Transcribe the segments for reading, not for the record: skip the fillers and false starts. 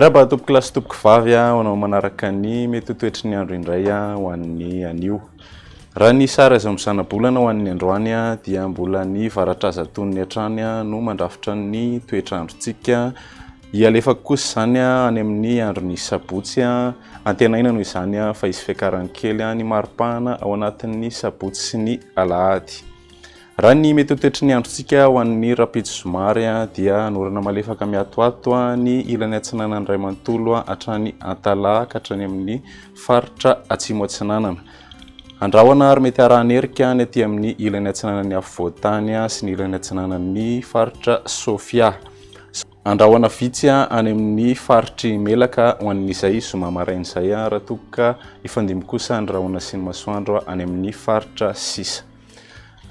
Miarahaba tompoko lahy sy tompoko vavy ho anao manaraka ny mety ho toetry ny andro indray ho an'ny anio. Raha ny sary azo amin'ny zanabolana ho an'ny androany dia mbola ny varatrazatonony hatrany no mandrafitra ny toetr'androntsika. Hialefaka kosa izany any amin'ny andron'ny sabotsy. Antenaina noho izany fa hisy fiakarany kely ny maripana ao anatin'ny sabotsy sy ny alahady. Raha ny mety ho toetry ny androntsika ho an'ny rahampitso zoma ary dia hanorana malefaka miatoato ny ilany atsinanana iray manontolo hatrany Antalaha ka hatrany amin'ny faritra atsimo atsinanana. Andrahona ary mety harahan'erika ny aty amin'ny ilany atsinanan'ny afovoan-tany sy ny ilany atsinanan'ny faritra Sofia. Andrahona vitsy any amin'ny faritr'i Melaka ho an'izay zoma maraina izay raha toa ka hifandimby kosa ny rahona sy ny masoandro any amin'ny faritra sisa.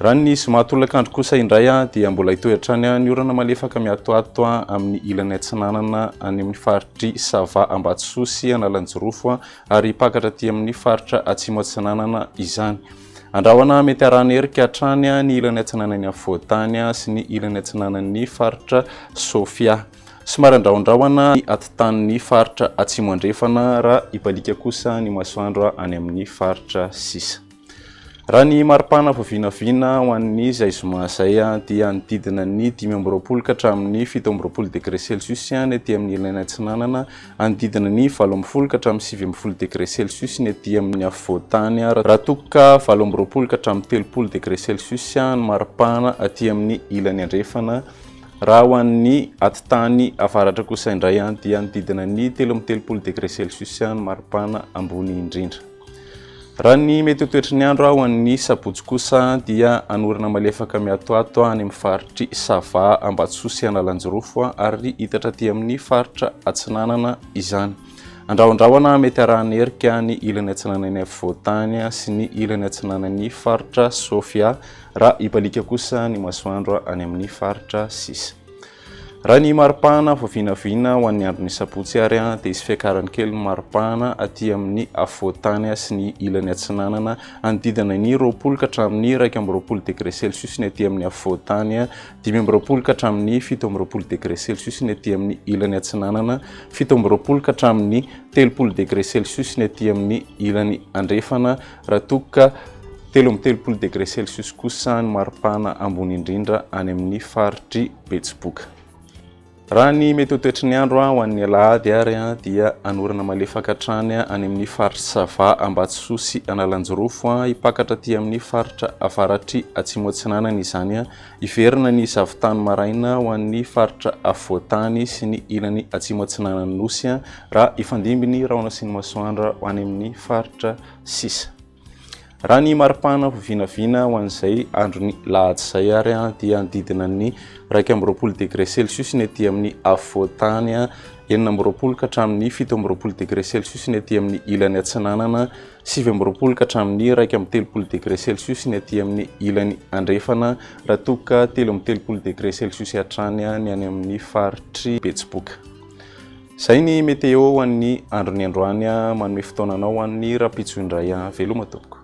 Raha ny zoma tolakandro kosa indray dia mbola hitohy hatrany ny orana malefaka miatoato amin'ny ilany atsinanana any amin'ny faritr'i Sava Ambatosoa sy Analanjirofo ary hipakatra aty amin'ny faritra atsimo atsinanana izany. Andrahona mety arahana erika hatrany ny ilany atsinanan'ny afovoan-tany sy ny ilany atsinanan'ny faritra Sofia. Somary andrahondrahona ny atitanin'ny faritra atsimo andrefana raha hibaliaka kosa ny masoandro any amin'ny faritra sisa. Raha ny maripana vao vinavina ho an'ny izay zoma izay dia hanodidina ny 25 ka hatramin'ny 27 degré celsius ny aty amin'ny ilany atsinanana, hanodidina ny 18 ka hatramin'ny 19 degré celsius ny aty amin'ny afovoan-tany raha toa ka 28 ka hatramin'ny 30 degré celsius ny maripana aty amin'ny ilany andrefana. Raha ho an'ny atitany avaratra kosa indray dia hanodidina ny 33 degré celsius ny maripana ambony indrindra. Raha ny mety ho toetry ny andro ho an'ny sabotsy kosa dia hanorana malefaka miatoato any amin'ny faritr'i Sava, Ambatosoa sy Analanjirofo ary hitatra aty amin'ny faritra Atsinanana izany. Andrahondrahona mety arahana erika ny ilany atsinanan'ny afovoan-tany sy ny ilany atsinanan'ny faritra Sofia raha hibaliaka kosa ny masoandro any amin'ny faritra sisa. Raha ny maripana vao vinavina ho an'ny andron'ny sabotsy ary dia hisy fiakarany kely ny maripana aty amin'ny afovoan-tany sy ny ilany atsinanana hanodidina ny 20 ka hatramin'ny 21 degré celsius ny aty amin'ny afovoan-tany, 25 ka hatramin'ny 27 degré celsius ny aty amin'ny ilany atsinanana, 27 ka hatramin'ny 30 degré celsius ny aty amin'ny ilany andrefana raha toa ka 33 degré celsius kosa ny maripana ambony indrindra any amin'ny faritr'i Betsiboka. Raha ny mety ho toetry ny andro ho an'ny alahady ary dia hanorana malefaka hatrany any amin'ny faritr'i Sava, Ambatosoa sy Analanjirofo. Hipakatra aty amin'ny faritra avaratr'i Atsimo Atsinanana izany. Hiverina ny zavon-tany maraina ho an'ny faritra afovoan-tany sy ny ilany atsimo atsinanan'ny Nosy raha hifandimby ny rahona sy ny masoandro ho any amin'ny faritra sisa. Raha ny maripana vao vinavina ho an'izay andron'ny lahady izay ary dia hanodidina ny 21 degré celsius ny aty amin'ny afovoan-tany, 26 ka hatramin'ny 27 degré celsius ny aty amin'ny ilany atsinanana, 29 ka hatramin'ny 31 degré celsius ny aty amin'ny ilany andrefana, raha toa ka 33 degré celsius hatrany ny any amin'ny faritr'i Betsiboka. Izay ny météo ho an'ny andron'ny androany, manome fotoana anao ho an'ny rahampitso indray. Veloma tompoko.